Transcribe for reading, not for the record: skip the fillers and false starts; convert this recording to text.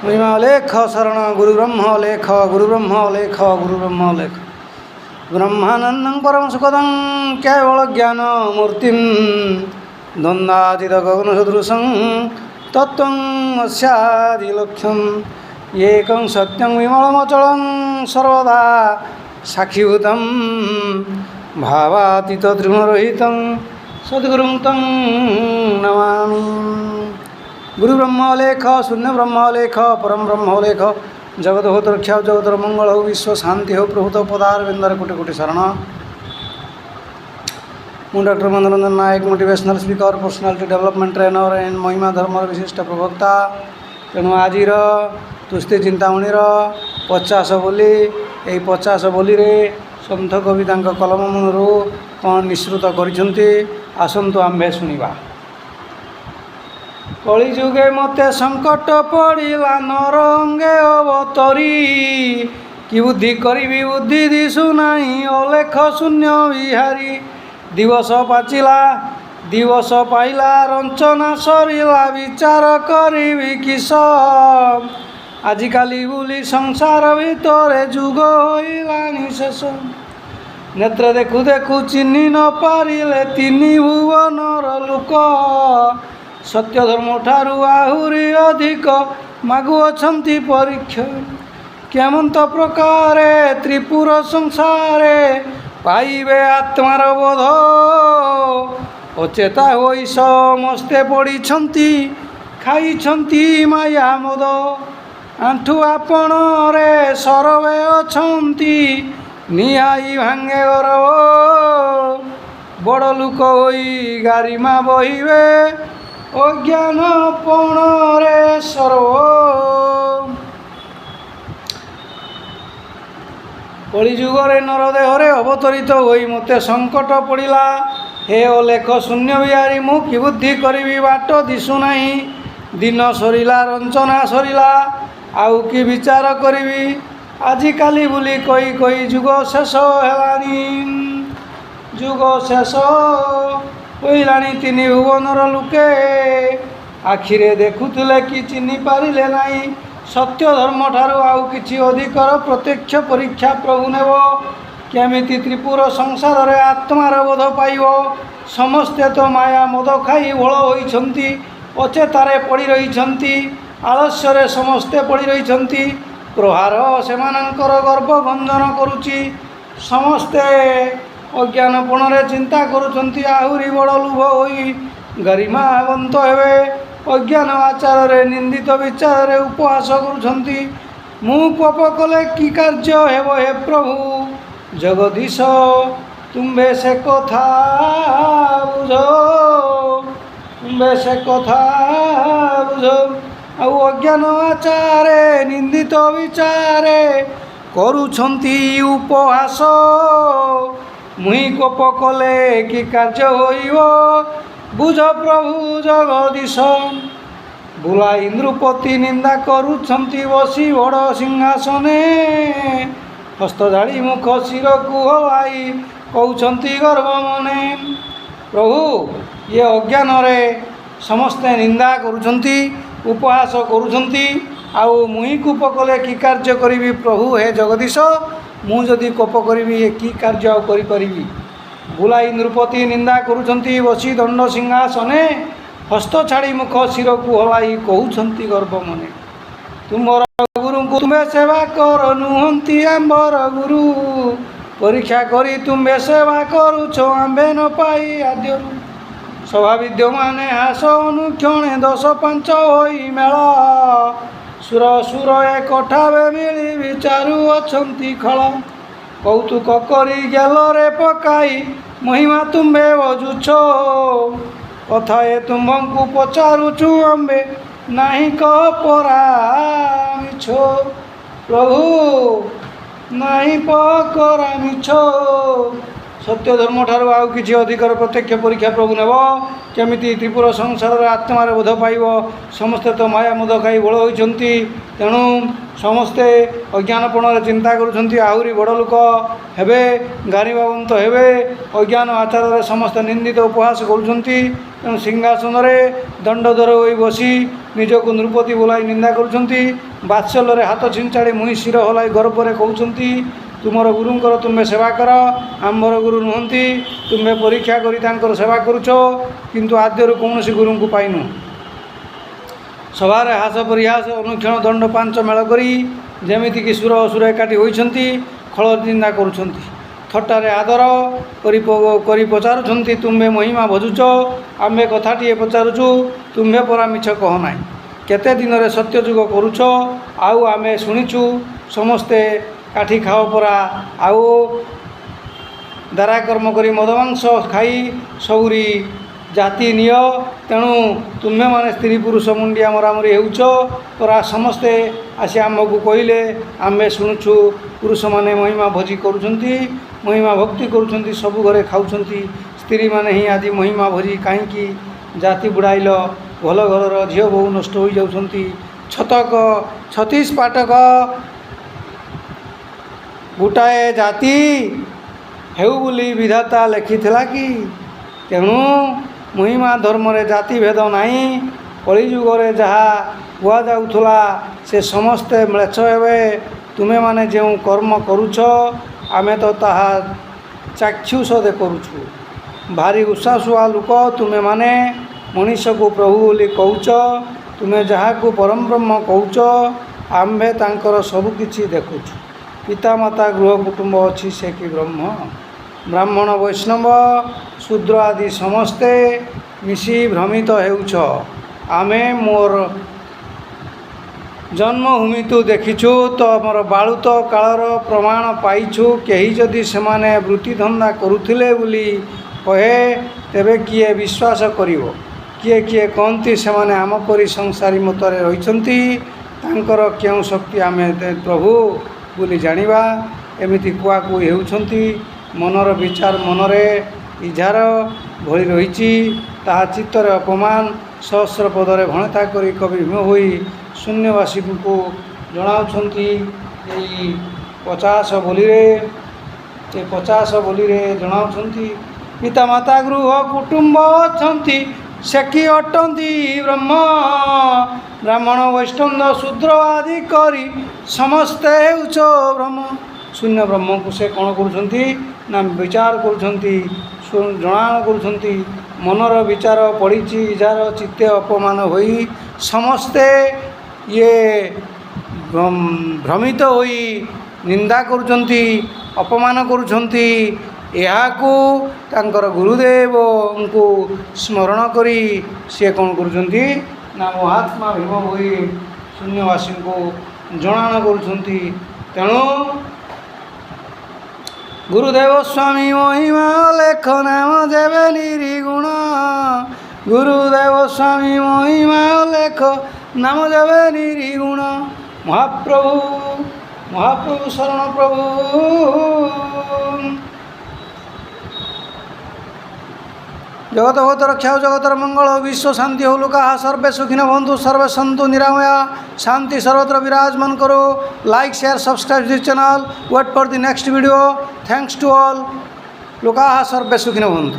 ମହିମା ଅଲେଖ ଶରଣ ଗୁରୁ ବ୍ରହ୍ମ ଅଲେଖ, ଗୁରୁ ବ୍ରହ୍ମ ଅଲେଖ, ଗୁରୁ ବ୍ରହ୍ମ ଅଲେଖ। ବ୍ରହ୍ମାନନ୍ଦଂ ପରମ ସୁଖଦଂ କେବଳ ଜ୍ଞାନ ମୂର୍ତ୍ତିಂ, ଦ୍ୱନ୍ଦ୍ୱାତୀତ ଗଗନ ସଦୃଶଂ ତତ୍ତ୍ୱଂ ଅସ୍ୟାଦିଲକ୍ଷ୍ୟಂ। ଏକଂ ସତ୍ୟଂ ବିମଳମଚଳଂ ସର୍ବଦା ସାକ୍ଷୀଭୂତಂ, ଭାବାତୀତ ତ୍ରିଗୁଣରହିତଂ ସଦ୍ଗୁରୁଂ ତଂ ନମାମି। ଗୁରୁ ବ୍ରହ୍ମ ଅଲେଖ, ଶୂନ୍ୟ ବ୍ରହ୍ମ ଅଲେଖ, ପରମ ବ୍ରହ୍ମ ଅଲେଖ। ଜଗତ ହୋତ ରକ୍ଷା, ଜଗତର ମଙ୍ଗଳ ହଉ, ବିଶ୍ୱ ଶାନ୍ତି ହେଉ, ପ୍ରଭୁ ତବ ପଦାରବିନ୍ଦରେ କୋଟି କୋଟି ଶରଣ। ମୁଁ doctor Manoranjan Nayak, motivational speaker, personality development trainer and ମହିମା ଧର୍ମର ବିଶିଷ୍ଟ ପ୍ରବକ୍ତା। ତେଣୁ ଆଜିର ତୁସ୍ତି ଚିନ୍ତାମଣିର 50 ବୋଲି, ଏହି 50 ବୋଲିରେ ସନ୍ଥ କବି ତାଙ୍କ କଲମ ମୁନରୁ କ'ଣ ନିଃସୃତ କରିଛନ୍ତି, ଆସନ୍ତୁ ଆମ୍ଭେ ଶୁଣିବା। କଳିଯୁଗେ ମୋତେ ସଙ୍କଟ ପଡ଼ିଲା ନରଅଙ୍ଗେ ଅବତରି, କି ବୁଦ୍ଧି କରିବି ବୁଦ୍ଧି ଦିଶୁ ନାହିଁ ଅଲେଖ ଶୂନ୍ୟ ବିହାରୀ। ଦିବସ ପାଚିଲା ଦିବସ ପାଇଲା, ରଞ୍ଚନା ସରିଲା, ବିଚାର କରିବି କିସ? ଆଜିକାଲି ବୋଲି ସଂସାର ଭିତରେ ଯୁଗ ହୋଇଲାଣି ଶେଷ। ନେତ୍ର ଦେଖୁ ଦେଖୁ ଚିହ୍ନି ନ ପାରିଲେ ତିନି ଭୁବନର ଲୋକ, ସତ୍ୟ ଧର୍ମ ଠାରୁ ଆହୁରି ଅଧିକ ମାଗୁଅଛନ୍ତି ପରୀକ୍ଷା। କେମନ୍ତ ପ୍ରକାରେ ତ୍ରିପୁର ସଂସାରେ ପାଇବେ ଆତ୍ମାର ବୋଧ? ଅଚେତା ହୋଇ ସମସ୍ତେ ପଡ଼ିଛନ୍ତି, ଖାଇଛନ୍ତି ମାୟା ମଦ। ଆଣ୍ଠୁ ଆପଣରେ ସରବେ ଅଛନ୍ତି, ନିଆଇ ଭାଙ୍ଗେ ଗରବ। ବଡ଼ ଲୋକ ହୋଇ ଗାରିମା ବହିବେ, ଅଜ୍ଞାନ ପଣରେ ସର୍ବ। କଳିଯୁଗରେ ନରଦେହରେ ଅବତରିତ ହୋଇ ମୋତେ ସଙ୍କଟ ପଡ଼ିଲା। ହେ ଅଲେଖ ଶୂନ୍ୟ ବିହାରୀ, ମୁଁ କି ବୁଦ୍ଧି କରିବି, ବାଟ ଦିଶୁନାହିଁ। ଦିନ ସରିଲା, ରଞ୍ଚନା ସରିଲା, ଆଉ କି ବିଚାର କରିବି? ଆଜିକାଲି ବୋଲି କହି କହି ଯୁଗ ଶେଷ ହେଲାଣି, ଯୁଗ ଶେଷ ହୋଇଲାଣି। ତିନି ଭୁବନର ଲୋକେ ଆଖିରେ ଦେଖୁଥିଲେ କି ଚିହ୍ନି ପାରିଲେ ନାହିଁ। ସତ୍ୟ ଧର୍ମ ଠାରୁ ଆଉ କିଛି ଅଧିକର ପ୍ରତ୍ୟକ୍ଷ ପରୀକ୍ଷା ପ୍ରଭୁ ନେବ। କେମିତି ତ୍ରିପୁର ସଂସାରରେ ଆତ୍ମାର ବୋଧ ପାଇବ? ସମସ୍ତେ ତ ମାୟା ମଦ ଖାଇ ଭୋଳ ହୋଇଛନ୍ତି, ଅଚେତାରେ ପଡ଼ି ରହିଛନ୍ତି, ଆଳସ୍ୟରେ ସମସ୍ତେ ପଡ଼ି ରହିଛନ୍ତି। ପ୍ରହାର ସେମାନଙ୍କର ଗର୍ବ ଗଞ୍ଜନ କରୁଛି। ସମସ୍ତେ ଅଜ୍ଞାନପଣରେ ଚିନ୍ତା କରୁଛନ୍ତି, ଆହୁରି ବଡ଼ ଲୋଭ ହୋଇ ଗରିମାବନ୍ତ ହେବେ। ଅଜ୍ଞାନ ଆଚାରରେ ନିନ୍ଦିତ ବିଚାରରେ ଉପହାସ କରୁଛନ୍ତି। ମୁଁ କୋପ କଲେ କି କାର୍ଯ୍ୟ ହେବ, ହେ ପ୍ରଭୁ ଜଗଦୀଶ, ତୁମ୍ଭେ ସେ କଥା ବୁଝ, ତୁମ୍ଭେ ସେ କଥା ବୁଝ। ଆଉ ଅଜ୍ଞାନ ଆଚାରେ ନିନ୍ଦିତ ବିଚାରେ କରୁଛନ୍ତି ଉପହାସ। ମୁହିଁ କୋପ କଲେ କି କାର୍ଯ୍ୟ ହୋଇବ, ବୁଝ ପ୍ରଭୁ ଜଗଦୀଶ। ବୁଲାଇ ନୃପତି ନିନ୍ଦା କରୁଛନ୍ତି ବସି ବଡ଼ ସିଂହାସନେ, ହସ୍ତ ଝାଡ଼ି ମୁଖ ଶିରକୁ ହଲାଇ କହୁଛନ୍ତି ଗର୍ବ ମନେ। ପ୍ରଭୁ, ଇଏ ଅଜ୍ଞାନରେ ସମସ୍ତେ ନିନ୍ଦା କରୁଛନ୍ତି, ଉପହାସ କରୁଛନ୍ତି। ଆଉ ମୁହିଁ କୋପ କଲେ କି କାର୍ଯ୍ୟ କରିବି ପ୍ରଭୁ, ହେ ଜଗଦୀଶ? ମୁଁ ଯଦି କୋପ କରିବି, ଏ କି କାର୍ଯ୍ୟ ଆଉ କରିପାରିବି? ବୁଲାଇ ନୃପତି ନିନ୍ଦା କରୁଛନ୍ତି ବସି ଦଣ୍ଡ ସିଂହାସନେ, ହସ୍ତ ଛାଡ଼ି ମୁଖ ଶିରକୁ ହଲାଇ କହୁଛନ୍ତି ଗର୍ବ ମନେ। ତୁମର ଗୁରୁଙ୍କୁ ତୁମେ ସେବା କର, ନୁହନ୍ତି ଆମ୍ଭର ଗୁରୁ। ପରୀକ୍ଷା କରି ତୁମ୍ଭେ ସେବା କରୁଛ, ଆମ୍ଭେ ନ ପାଇ ଆଦ୍ୟରୁ। ସଭା ବିଦ୍ୟମାନେ ହାସ ଅନୁକ୍ଷଣେ, ଦଶ ପାଞ୍ଚ ହୋଇ ମେଳ। ସୁର ସୁର ଏକଠାବେ ମିଳି ବିଚାରୁ ଅଛନ୍ତି ଖଳ। କୌତୁକ କରି ଗେଲରେ ପକାଇ ମହିମା ତୁମ୍ଭେ ବଜୁଛ। କଥା ଏ ତୁମ୍ଭଙ୍କୁ ପଚାରୁଛୁ ଆମ୍ଭେ, ନାହିଁ ପରା ମିଛ। ପ୍ରଭୁ, ନାହିଁ ପକରା ମିଛ। ସତ୍ୟ ଧର୍ମଠାରୁ ଆଉ କିଛି ଅଧିକର ପ୍ରତ୍ୟକ୍ଷ ପରୀକ୍ଷା ପ୍ରଭୁ ନେବ? କେମିତି ତ୍ରିପୁର ସଂସାରରେ ଆତ୍ମାର ବୋଧ ପାଇବ? ସମସ୍ତେ ତ ମାୟା ମଦ ଖାଇ ଭୋଳ ହୋଇଛନ୍ତି। ତେଣୁ ସମସ୍ତେ ଅଜ୍ଞାନପଣରେ ଚିନ୍ତା କରୁଛନ୍ତି, ଆହୁରି ବଡ଼ ଲୋକ ହେବେ, ଗାରିବାବନ୍ତ ହେବେ। ଅଜ୍ଞାନ ଆଚାରରେ ସମସ୍ତେ ନିନ୍ଦିତ ଉପହାସ କରୁଛନ୍ତି। ତେଣୁ ସିଂହାସନରେ ଦଣ୍ଡଧର ହୋଇ ବସି ନିଜକୁ ନୃପତି ବୋଲାଇ ନିନ୍ଦା କରୁଛନ୍ତି। ବାତ୍ସଲ୍ୟରେ ହାତ ଛିଞ୍ଚାଡ଼ି ମୁହିଁ ଶିର ହଲାଇ ଗର୍ବରେ କହୁଛନ୍ତି, ତୁମର ଗୁରୁଙ୍କର ତୁମେ ସେବା କର, ଆମ୍ଭର ଗୁରୁ ନୁହନ୍ତି। ତୁମ୍ଭେ ପରୀକ୍ଷା କରି ତାଙ୍କର ସେବା କରୁଛ, କିନ୍ତୁ ଆଦ୍ୟରୁ କୌଣସି ଗୁରୁଙ୍କୁ ପାଇନୁ। ସଭାରେ ହାସ ପରିହାସ ଅନୁକ୍ଷଣ ଦଣ୍ଡ ପାଞ୍ଚ ମେଳ କରି ଯେମିତିକି ସୁର ଅସୁର ଏକାଠି ହୋଇଛନ୍ତି, ଖଳ ନିନ୍ଦା କରୁଛନ୍ତି। ଥଟ୍ଟାରେ ଆଦର କରି ପଚାରୁଛନ୍ତି, ତୁମ୍ଭେ ମହିମା ଭଜୁଛ, ଆମ୍ଭେ କଥାଟିଏ ପଚାରୁଛୁ, ତୁମ୍ଭେ ପରା ମିଛ କହ ନାହିଁ। କେତେ ଦିନରେ ସତ୍ୟଯୁଗ କରୁଛ? ଆଉ ଆମେ ଶୁଣିଛୁ ସମସ୍ତେ କାଠି ଖାଅ ପରା, ଆଉ ଦାରାକର୍ମ କରି ମଦମାଂସ ଖାଇ ସଉରି ଜାତି ନିଅ। ତେଣୁ ତୁମ୍ଭେମାନେ ସ୍ତ୍ରୀ ପୁରୁଷ ମୁଣ୍ଡିଆ ମରାମରି ହେଉଛ ପରା। ସମସ୍ତେ ଆସି ଆମ୍ଭକୁ କହିଲେ, ଆମ୍ଭେ ଶୁଣୁଛୁ ପୁରୁଷମାନେ ମହିମା ଭୋଜି କରୁଛନ୍ତି, ମହିମା ଭକ୍ତି କରୁଛନ୍ତି, ସବୁ ଘରେ ଖାଉଛନ୍ତି। ସ୍ତ୍ରୀମାନେ ହିଁ ଆଜି ମହିମା ଭୋଜି କାହିଁକି ଜାତି ବୁଡ଼ାଇଲ? ଭଲ ଘରର ଝିଅ ବୋହୂ ନଷ୍ଟ ହୋଇଯାଉଛନ୍ତି। ଛତକ 36 ପାଠକ ଗୋଟାଏ ଜାତି ହେଉ ବୋଲି ବିଧାତା ଲେଖିଥିଲା କି? ତେଣୁ ମହିମା ଧର୍ମରେ ଜାତି ଭେଦ ନାହିଁ। କଳିଯୁଗରେ ଯାହା କୁହାଯାଉଥିଲା ସେ ସମସ୍ତେ ମ୍ଳେଚ୍ଛ ହେବେ। ତୁମେମାନେ ଯେଉଁ କର୍ମ କରୁଛ, ଆମେ ତ ତାହା ଚାକ୍ଷୁଷ କରୁଛୁ। ଭାରି ଉଷାସୁଆ ଲୋକ ତୁମେମାନେ। ମଣିଷକୁ ପ୍ରଭୁ ବୋଲି କହୁଛ। ତୁମେ ଯାହାକୁ ପରମବ୍ରହ୍ମ କହୁଛ, ଆମ୍ଭେ ତାଙ୍କର ସବୁକିଛି ଦେଖୁଛୁ। ପିତାମାତା ଗୃହ କୁଟୁମ୍ବ ଅଛି, ସେ କି ବ୍ରହ୍ମ? ବ୍ରାହ୍ମଣ ବୈଷ୍ଣବ ଶୂଦ୍ର ଆଦି ସମସ୍ତେ ମିଶି ଭ୍ରମିତ ହେଉଛ। ଆମେ ମୋର ଜନ୍ମଭୂମି ତୁ ଦେଖିଛୁ, ତମର ବାଳୁତ କାଳର ପ୍ରମାଣ ପାଇଛୁ। କେହି ଯଦି ସେମାନେ ବୃତ୍ତିଧନ୍ଦା କରୁଥିଲେ ବୋଲି କହେ, ତେବେ କିଏ ବିଶ୍ୱାସ କରିବ? କିଏ କିଏ କହନ୍ତି ସେମାନେ ଆମ ପରି ସଂସାରୀ ମତରେ ରହିଛନ୍ତି, ତାଙ୍କର କେଉଁ ଶକ୍ତି ଆମେ ପ୍ରଭୁ ବୋଲି ଜାଣିବା? ଏମିତି କୁହାକୁହି ହେଉଛନ୍ତି। ମନର ବିଚାର ମନରେ ଇଝାର ଭଳି ରହିଛି, ତାହା ଚିତ୍ତରେ ଅପମାନ। ସହସ୍ର ପଦରେ ଭଣତା କରି କବି ଭୀମ ହୋଇ ଶୂନ୍ୟବାସୀଙ୍କୁ ଜଣାଉଛନ୍ତି। ଏଇ 50 ବୋଲିରେ, ଏ 50 ବୋଲିରେ ଜଣାଉଛନ୍ତି, ପିତାମାତା ଗୃହ କୁଟୁମ୍ବ ଅଛନ୍ତି, ସେ କି ଅଟନ୍ତି ବ୍ରହ୍ମ? ବ୍ରାହ୍ମଣ ବୈଷ୍ଣବ ଶୂଦ୍ର ଆଦି କରି ସମସ୍ତେ ହେଉଛ ବ୍ରହ୍ମ। ଶୂନ୍ୟ ବ୍ରହ୍ମକୁ ସେ କ'ଣ କରୁଛନ୍ତି ନା ବିଚାର କରୁଛନ୍ତି, ଜଣାଣ କରୁଛନ୍ତି। ମନର ବିଚାର ପଡ଼ିଛି ଯାହାର ଚିତ୍ତେ ଅପମାନ ହୋଇ ସମସ୍ତେ ଇଏ ଭ୍ରମିତ ହୋଇ ନିନ୍ଦା କରୁଛନ୍ତି, ଅପମାନ କରୁଛନ୍ତି। ଏହାକୁ ତାଙ୍କର ଗୁରୁଦେବଙ୍କୁ ସ୍ମରଣ କରି ସିଏ କ'ଣ କରୁଛନ୍ତି ନା ମହାତ୍ମା ଭୀମ ଭୋଇ ଶୂନ୍ୟବାସୀଙ୍କୁ ଜଣାଣ କରୁଛନ୍ତି। ତେଣୁ ଗୁରୁଦେବ ସ୍ୱାମୀ ମହିମା ଲେଖ ନାମ ଯେବେ ନିରିଗୁଣ। ଗୁରୁଦେବ ସ୍ୱାମୀ ମହିମା ଲେଖ ନାମ ଯେବେ ନିରିଗୁଣ। ମହାପ୍ରଭୁ ମହାପ୍ରଭୁ ଶରଣ ପ୍ରଭୁ। ଜଗତ ଭଗତ ରକ୍ଷା ହଉ, ଜଗତର ମଙ୍ଗଳ ହଉ, ବିଶ୍ୱ ଶାନ୍ତି ହଉ। ଲୋକାଃ ସର୍ବେ ସୁଖିନ ଭବନ୍ତୁ, ସର୍ବେ ସନ୍ତୁ ନିରାମୟା, ଶାନ୍ତି ସର୍ବତ୍ର ବିରାଜମାନ କରୁ। Like, share, subscribe this channel. Wait for the next video. Thanks to all. ଲୋକାଃ Sarbe ସୁଖିନ ଭବନ୍ତୁ।